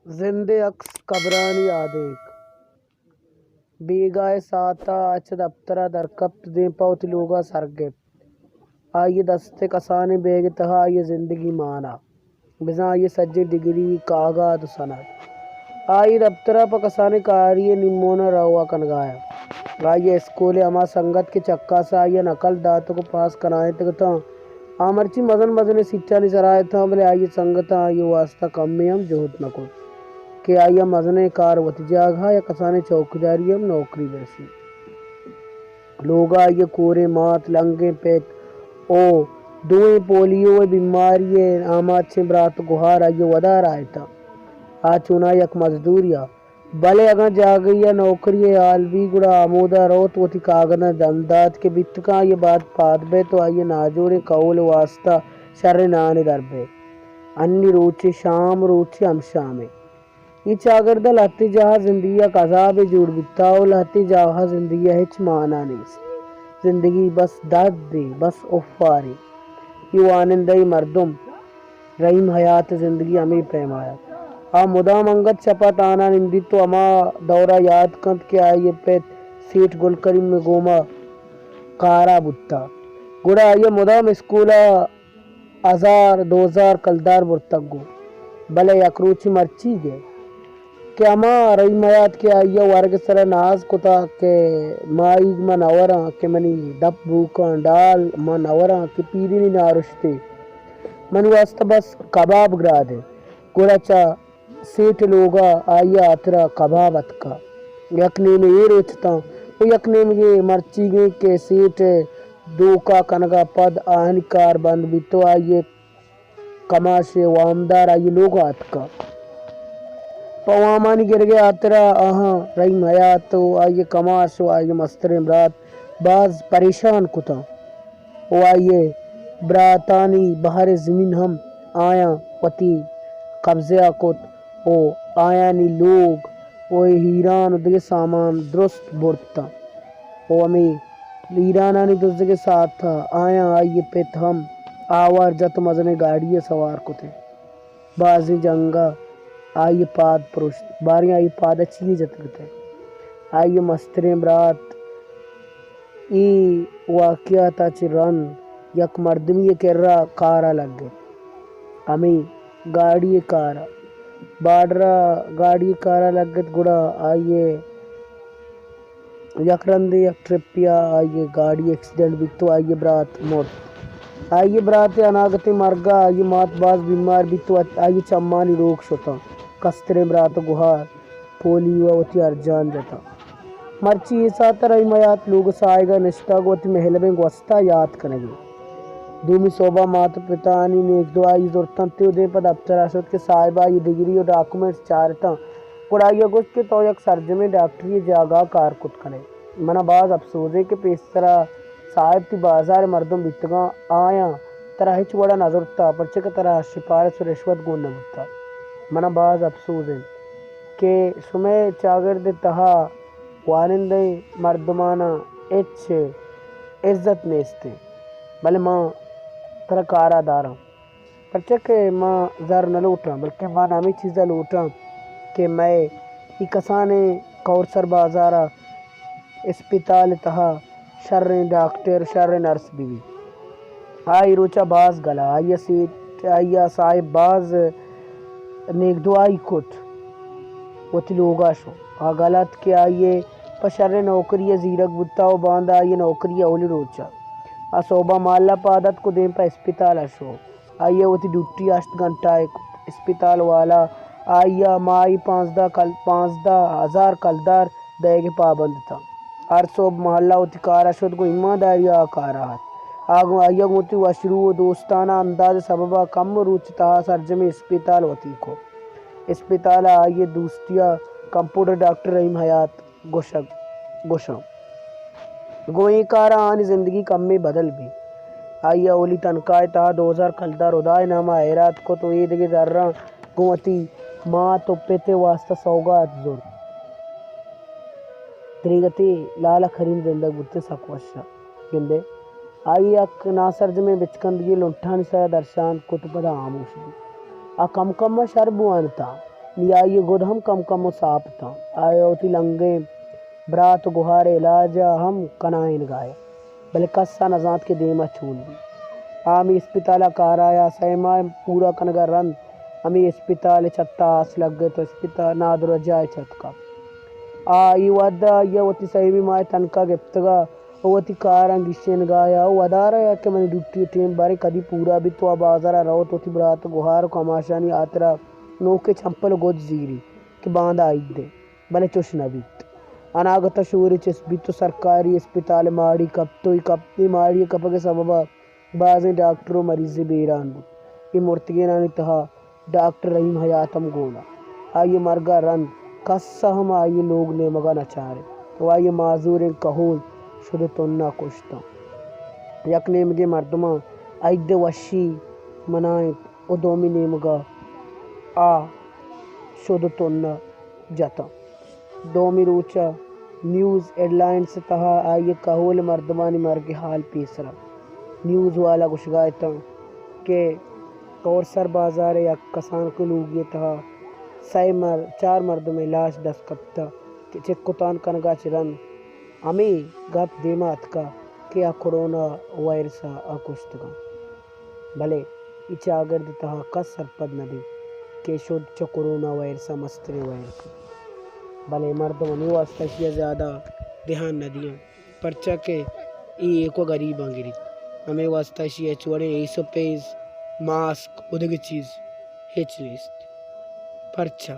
زند ءِ عکس، قبرانی آدینک۔ بیگاہ ءِ ساعت ءَ آ چہ دپتر ءَ در کپت، دیم پہ وتی لوگ ءَ سر گپت۔ آئی ءِ دست ءِ کسانیں بیگ ءِ تہا آئی ءِ زندگی مان ات، بزاں آئی ءِ سجہیں ڈگری، کاگد ءُ سند۔ آئی ءِ دپتر ءَ پہ کسانیں کارے ءِ نیمون ءَ روا کنگ ءَ ات۔ آئی ءِ اسکول ءِ ہما سنگت کہ چکاس ءَ آئی ءَ نقل داتگ ءُ پاس کنائینتگ اتاں، آ مرچی مزن مزنیں سیٹانی سرا اتاں، بلے آئی ءِ سنگتاں آئی ءِ واستہ کمے ہم جہد نہ کت کہ آئی ءَ مزنیں کار وتی جاگہ ءَ یا کسانیں چوکیداری ءِ ہم نوکری برسیت۔ لوگ ءَ آئی ءِ کوریں مات، لنگیں پت ءُ دوئیں پولیو ءِ بیماری ءِ آماچیں برات ءُ گہار آئی ءِ ودار ءَ اتاں۔ آ چوناہا یک مزدورے ات، بلے اگاں جاگہے ءَ نوکری ءِ ہال بیت، گڑا ہمودا روت، وتی کاگداں دم دات کہ بیت کنت آئی ءَ بعد پاد بئیت ءُ آئی ءِ ناجوڑیں کہول ءِ واستہ شریں نانے در بئیت۔ انی روچے شام، روچے ہمشامے۔ اے چاگرد ءَ لہتے جاہ ءَ زندگی یک عذابے جوڑ بیتہ ءُ لہتے جاہ ءَ زندگی ءِ ہچ مانا نیست۔ زندگی بس دردے، بس افارے۔ اے وانندہ ءِ مردم رحیم حیات ءِ زندگی ہمے پیما ات۔ آ مدام انگت چپ ءَ تہنا نندیت ءُ ہما دور ءَ یات کنت کہ آئی ءِ پت سیٹھ گل کریم ءِ گوما کار ءَ بوتہ۔ گڑا آئی ءَ مدام اسکول ءَ ہزار، دو ہزار کلدار برتگ گوں۔ بلے یک روچے مرچیگ ءَ کہ ہما رحیم حیات کہ آئی ءَ ورگ ءِ سرا ناز کتہ کہ ماہیگ من نہ وراں، کہ منی دپ بوکاں ڈال من نہ وراں، کہ پیرینی نارشتے، منی واستہ بس کباب گراد ئے۔ گڑا چہ سیٹھ ءِ لوگ ءَ آئی ءِ ہاترا کباب اتکہ۔ یک نیمے اے روچ اتاں ءُ یک نیمگے مرچیگیں کہ سیٹھ ءِ دھوکہ کنگ ءَ پد آہانی کار بند بیت ءُ آئی ءِ کماش ءِ وامدار آئی ءِ لوگ ءَ اتکہ۔ پہ وامانی گرگ ءِ ہاترا آہاں رحیم حیات ءُ آئی ءِ کماش ءُ آئی ءِ مستریں برات باز پریشان کتاں ءُ آئی ءِ براتانی بہر ءِ زمین ہم آیاں وتی قبضہ ءَ کت ءُ آیانی لوگ ءُ اے ہیران ءُ دگہ سامان درست برتاں ءُ ہمے ہیرانانی دزگ ءِ ساعت ءَ آیاں آئی ءِ پت ہم آوار جت ءُ مزنیں گاڑی ءَ سوار کت ئے۔ بازیں جنگ ءَ آئی ءِ پاد پرشت، باریں آئی ءِ پاد ءَ چیے جتگ ات ئے؟ آئی ءِ مستریں برات اے واقعات ءَ چہ رند یک مردمے ءِ کرا کار ءَ لگ ات، ہمے گاڑی ءِ کار ءَ، بارڈر ءَ گاڑی ءِ کار ءَ لگ ات، گڑا آئی ءِ یک رندے یک ٹرپے ءَ آئی ءِ گاڑی ایکسیڈنٹ بیت ءُ آئی ءِ برات مرت۔ آئی ءِ برات ءِ اناگتیں مرگ ءَ آئی ءِ مات باز بیمار بیت ءُ آئی ءِ چمانی روک شتاں۔ کستریں برات ءُ گہار پولیو ءَ وتی ارجان جتاں۔ مرچی اے ساعت ءَ رحیم حیات لوگ ءِ ساہگ ءَ نشتگ ءُ وتی مہلبیں گوست ءَ یات کنگ ءَ۔ دومی سہب ءَ مات ءُ پتانی نیک دعائی زرت انت ءُ دیم پہ دپتر ءَ شت کہ صاحب ءَ آئی ءِ ڈگری ءُ ڈاکومنٹس چارت انت۔ گڑا آئی ءَ گوشت کہ تو یک سرجمیں ڈاکٹری ءِ جاگہ ءَ کار کت کن ئے۔ من ءَ باز اپسوز انت کہ پیسر ءَ صاحب تئی بازار ءِ مردم بیتگاں، آیاں ترا ہچ وڑ ءَ نہ زرتہ، پرچا کہ ترا سفارش ءُ رشوت گون نہ بوتہ۔ من ءَ باز اپسوز انت کہ شمئے چاگرد ءِ تہا وانندہیں مردماناں ہچ عزت نیست انت، بلے من ترا کار ءَ داراں۔ پرچا کہ ما زر نہ لوٹاں، بلکیں من ہمے چیز ءَ لوٹاں کہ مئے اے کسانیں کورسر بازار ءَ اسپتال ءِ تہا شریں ڈاکٹر، شریں نرس بہ بیت۔ آ اے روچ ءَ باز گل ءَ، آئی ءَ سیٹ، آئی ءَ صاحب باز نیک دعائی کت، وتی لوگ ءَ شو۔ آ گل ات کہ آئی ءَ پہ شریں نوکری ءَ زیرگ بوتہ ءُ باندا آئی ءِ نوکری ءِ اولی روچ ءَ آ سہب ءَ مہلہ پاد اتک ءُ دیم پہ اسپتال ءَ شو۔ آئی ءَ وتی ڈیوٹی ہشت گھنٹہ ءَ کت۔ اسپتال والا آئی ءَ ماہی پانزدہ کل-، پانزدہ ہزار کلدار دئیگ ءِ پابند اتاں۔ ہر سہب مہلہ وتی کار ءَ شت، گوں ایمانداری ءَ آ کار ءَ ات۔ آ گوں، آئی ءَ گوں وتی وشرو ءُ دوستانہ انداز ءِ سبب ءَ کم روچ ءِ تہا سرجمیں اسپتال وتی کت۔ اسپتال ءَ آئی ءِ دوستی ءَ کمپاؤڈر ڈاکٹر رحیم حیات گوشگ، گوشاں۔ گوں اے کار ءَ آہانی زندگی کمے بدل بیت۔ آئی ءَ اولی تنخواہ ءِ تہا دو ہزار کلدار ہدائے نام ءَ ہیرات کت ءُ اے دگہ زراں گوں وتی مات ءُ پت ءِ واستہ سوگات زرت۔ دریگتی لالا کریم زندگ بوت، سک وش ءَ گندے۔ آئی ءَ یک ناسرجمیں بچکندگی لنٹانی سرا درشان کت ءُ پدا ہاموش بوت۔ آ کم کم ءَ شر بوان اتاں۔ نی آئی ءِ گد ہم کم کم ءُ ساپ اتاں۔ آئی ءَ وتی لنگیں برات ءُ گہار ءِ علاج ءَ ہم کنائینگا ات، بلے کس ءَ نزانت کہ دیم ءَ چون بیت۔ آ ہمے اسپتال ءَ کار ءَ آیا، سئے ماہ پورا کنگ ءَ رند ہمے اسپتال ءِ چھت ءَ آس لگت ءُ اسپتال نادراہجاہ ءِ چھت کپت۔ آ اے وہد ءَ آئی ءَ وتی سیمی ماہ ءِ تنخواہ گپتگ ءُ وتی کاراں گیشینگا ات ءُ ودار ءَ ات کہ منی ڈیوٹی ءِ ٹیم باریں کدی پورا بیت ءُ آ بازار ءَ روت، وتی برات ءُ گہار ءُ کماشانی ہاترا نوکیں چمپل ءُ گد زیری کہ باندا عید انت، بلے چش نہ بیت۔ اناگت ءَ شورے چست بیت ءُ سرکاری اسپتال ءِ ماڑی کپت ءُ اے کپ-، اے ماڑی ءِ کپگ ءِ سبب ءَ بازیں ڈاکٹر ءُ مریضے بیران بوت۔ اے مرتگینانی تہا ڈاکٹر رحیم حیات ہم گون ات۔ آئی ءِ مرگ ءَ رند کس ءَ ہم آئی ءِ لوگ نیمگ ءَ نہ چارت ءُ آئی ءِ معذوریں کہول شد ءُ تن ءَ کشتاں۔ یک نیمگے مردماں عید ءِ وشی منائینت ءُ دومی نیمگ ءَ آ شد ءُ تن ءَ جتاں۔ دومی روچ ءَ نیوز ہیڈلائنز ءِ تہا آئی ءِ کہول ءِ مردمانی مرگ ءِ حال پیسر ات۔ نیوز والا گوشگا اتاں کہ کورسر بازار ءِ یک کسانکیں لوگے ءِ تہا سئے مر-، چار مردمے لاش دست کپتہ کہ چک ءُ تان کنگا چہ رند ہمے گپ دیما اتکہ کہ آ کرونا وائرس ءَ کشتگاں۔ بلے اے چاگرد ءِ تہا کس سرپد نہ بیت کہ شد چہ کرونا وائرس ءَ مستریں وائرس انت۔ بلے مردم ہمے واسطہ ایشی ءَ زیادہ دھیان نہ دیاں، پرچا کہ اے ایوک ءَ گریباں گریت۔ ہمے واسطہ ایشی ءَ ہچ وڑیں ایس او پیز، ماسک ءُ دگہ چیز ہچ نیست۔ پرچا؟